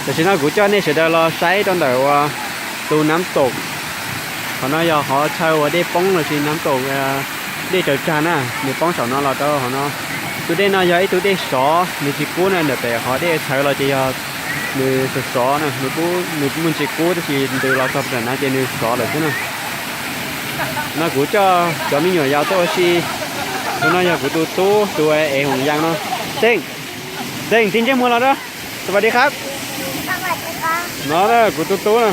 Tam sim no kuv coj nej sawv daws los saib rau ntawm uas tus nab toom. Qhov no yog qhov chaw uas dej poob lossis nab toom, dej tsaws tsag na, nws poob saum no los rau qhov no. Tus dej no yog ib tug dej sov, nws tsis kub na, ntawm pem qhov dej txhawv los ces yog nws sov sov na, nws muaj ntsis kub tab sis ntws los txog pem no ces nws sov lawm xwb na. No kuv coj cov me nyuam yaus tuaj ua si. Tus no yog kuv tus tub tus ev hoom yas no. Xeej, Xeej, txiv ntsej muag los da. Sawv daws dib qab. No kuv tus tub na,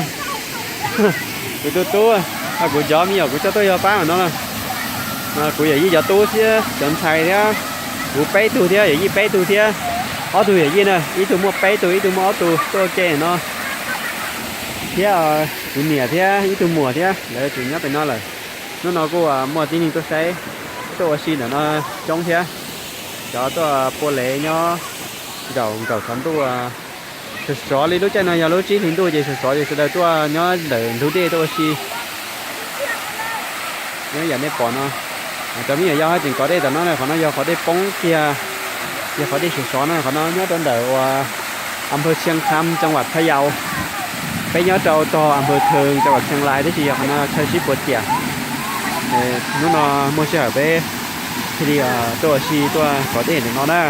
kuv tus tub, kuv cov me nyuam kuv coj tuaj yog pab no na. Kuv yawm yij cov tub thiab cov ntxhais thiab, kuv peb tug thiab yawm yij peb tug thiab, ob tug yawm yij na, ib tug muaj peb tug ib tug muaj ob tug tuaj ua ke no, thiab kuv niam thiab ib tug muam thiab lawv tseem nyob pem no lawm. Hnub no kuj muaj tib neeg tuaj saib, tuaj ua si ntawm no coob thiab. Cov tuaj pua lev nyob nraum nkaum qhov ntuj, sov sov li lub caij no yog lub tsib hlis ntuj ces sov sov ces sawv daws tuaj nyob ntawm ntug dej tuaj ua si. Nyob yam nej pom no, cov me nyuam yaus haj tseem kov dej tom no na, qhov no yog qhov dej poob kiag, yog qhov dej sov sov na, qhov no nyob rau ntawm uas อำเภอเชียงคำ จังหวัดพะเยา. Peb nyob rau tog อำเภอเทิง จังหวัดเชียงราย tab sis yog qhov no chaw sib puas tiam. Hnub no muaj sij hawm peb thiaj li tuaj ua si tuaj kov dej ntawm no na.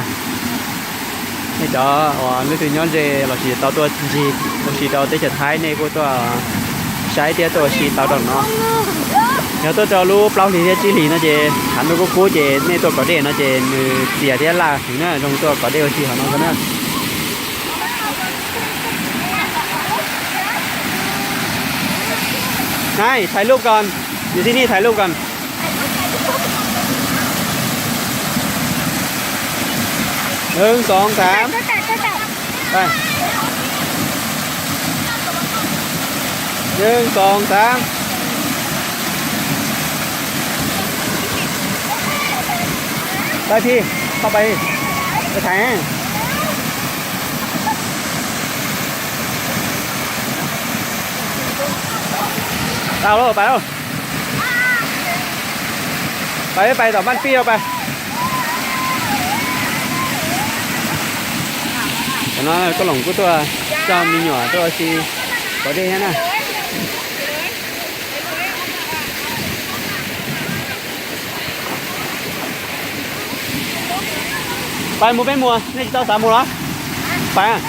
Nej cov uas leej twg nyob ze lossis tau tuaj ncig ua si rau teb chaws Thaib nej kuj tuaj saib thiab tuaj ua si tau rau no. Yog tuaj rau lub plaub hlis thiab tsib hlis no ces tshav ntuj kub kub ces nej tuaj kov dej no ces nws txias thiab laj heev na, zoo tuaj kov dej ua si hauv no na. Này,ถ่ายรูปก่อน.อยู่ที่นี่ถ่ายรูปก่อน. Hนึ่ง สอง สาม. Đây. Hนึ่ง สอง สาม. Đây Phi, không, Phi. Phi Thắng. Tao lô, Phi lô. Phi, Phi, tao bắn Phi lô, Phi. Cov no koj loos kuj tuaj coj me nyuam tuaj ua si kov dej thiab na. Pais mus peb mus, nej tsis tau xav mus los? Pais.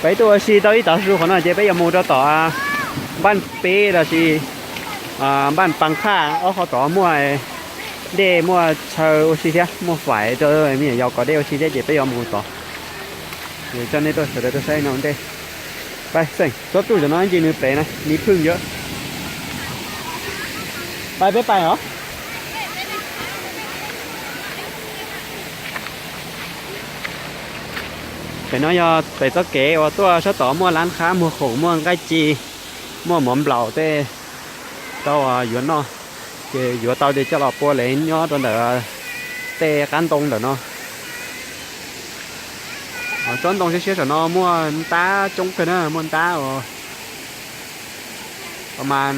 Peb tuaj ua si tau ib tav su qhov no ces peb yuav mus rau tom npaj peb lossis npaj pas qhaj ob qhov tod muaj dej muaj chaw ua si thiab muaj fais rau me nyuam yaus kov dej ua si thiab ces peb yuav mus tod. Coj nej tuaj sawv daws tuaj saib no ua ntej. Pais xeem, txhob tsuj cov no ib ntsis nws plev na, ni phwj ntawd. Pais peb pais os. Pem no yog pem txoj kev uas tuaj sab tod muaj lab qhab muag khoom muaj nqaij ci, muaj mov nplaum tej tau yuav noj, ces yuav tau ces coj los pua lev nyob rau ntawm tej qab ntoo ntawm no. Tsob ntoo siab siab saum no muaj ntab coob kawg na, muaj ntab uas pas mas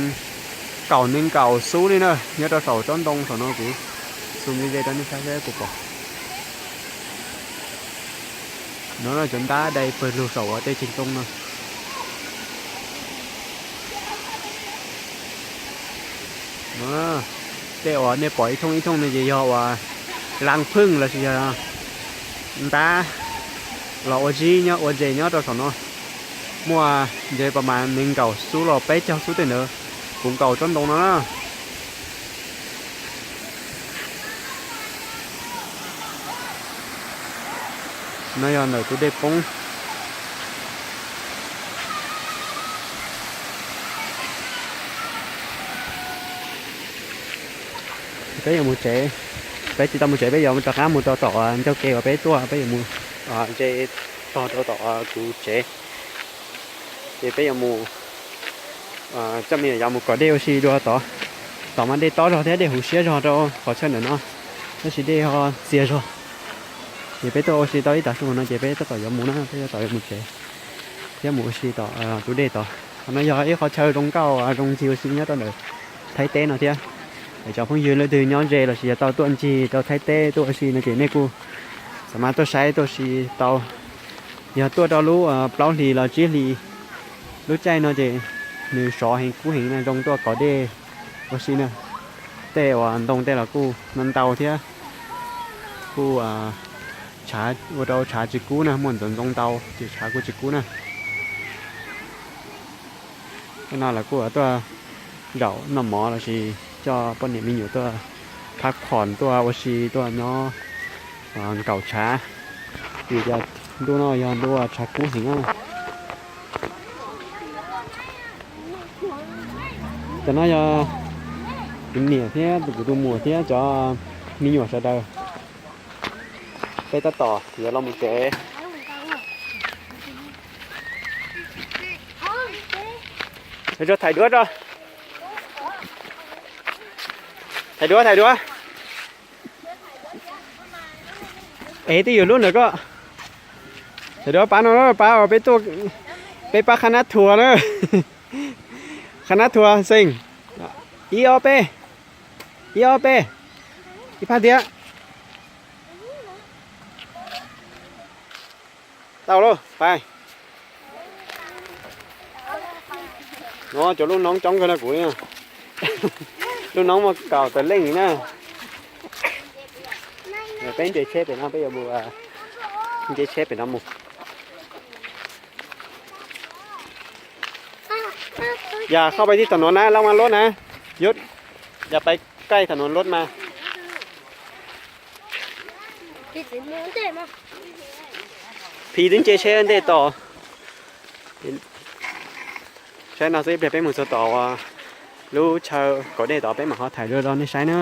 kaum nees nkaum xub li na, nyob rau saum tsob ntoo saum no kuv zoom ze ze rau nej saib seb puas pom. No cov ntab dai pawg lug saum uas tej ceg ntoo no. Tej uas nej pom ib thooj ib thooj no ces yog uas las phwj lossis yog ntab los ua zib nyob ua zes nyob rau saum no. Muaj ntshe pas mas nees nkaum xub los peb caug xub tej ntawd, puv nkaus tsob ntoo no na. No yog ntawm tus dej poob. Peb yuav mus tsev, peb tsis tau mus tsev, peb yuav rov qab mus rau tom ncauj ke uas peb tuaj, peb yuav mus ze tog rau tom kuv tsev. Ces peb yuav mus coj me nyuam yaus mus kom dej ua si dua tod. Tom mas dej tob zog thiab dej huv siab zog rau qhov chaw ntawm no, tab sis dej ho txias zog. Ces peb tuaj ua si tau ib tav su no ces peb tab tom yuav mus na, peb tab tom yuav mus tsev thiab mus ua si tom tus dej tod. Qhov no yog ib qhov chaw zoo nkauj zoo ncig ua si nyob rau ntawm Thaib teb no thiab. Es cov phooj ywg leej twg nyob ze lossis yog tau tuaj ncig rau Thaib teb tuaj ua si no ces nej kuj Tam mas tuaj saib tuaj si tau, yog tuaj rau lub plaub hlis los tsib hlis, lub caij no ces nws sov heev kub heev na, zoo tuaj kov dej ua si na. Tej uas ntoo tej los kuj ntau thiab, kuj tshav ua rau tshav tsis kub na, muaj ntxoov ntxoo ntau ces tshav kuj tsis kub na. Tej no lawv kuj tuaj zaum noj mov lossis coj poj niam me nyuam tuaj phab khoom tuaj ua si tuaj nyob nkaum tshav, vim tias ntuj no yog ntuj tshav kub heev na. Cov no yog kuv niam thiab kuv tus muam thiab cov me nyuam sawv daws. Peb tab tom yuav los mus tsev. Thais duab, thais duab, thais duab. Es twb yog lub ntawd koj. Thais duab pab no, pab peb tuaj, peb pab qhab nab thuas na. Qhab nab thuas xeem. Ib ob peb, ib ob peb, ib phab thiab. Tau lauj, pais. No cov lub noob coob kawg no kuv. Lub noob muaj kaum tawm leej na. Peb nce tsheb pem no, peb yuav mus nce tsheb pem no mus. Yog koj pais tib tom nuav na, laj mas luab na. Yog pais kaij tom nuav luab mas. Phis twb nce tsheb ntej tos. Saib no xwb, ib pliag peb mus txog tom lub chaw kaum dej tod peb mam ho thaij dua rau nej saib na.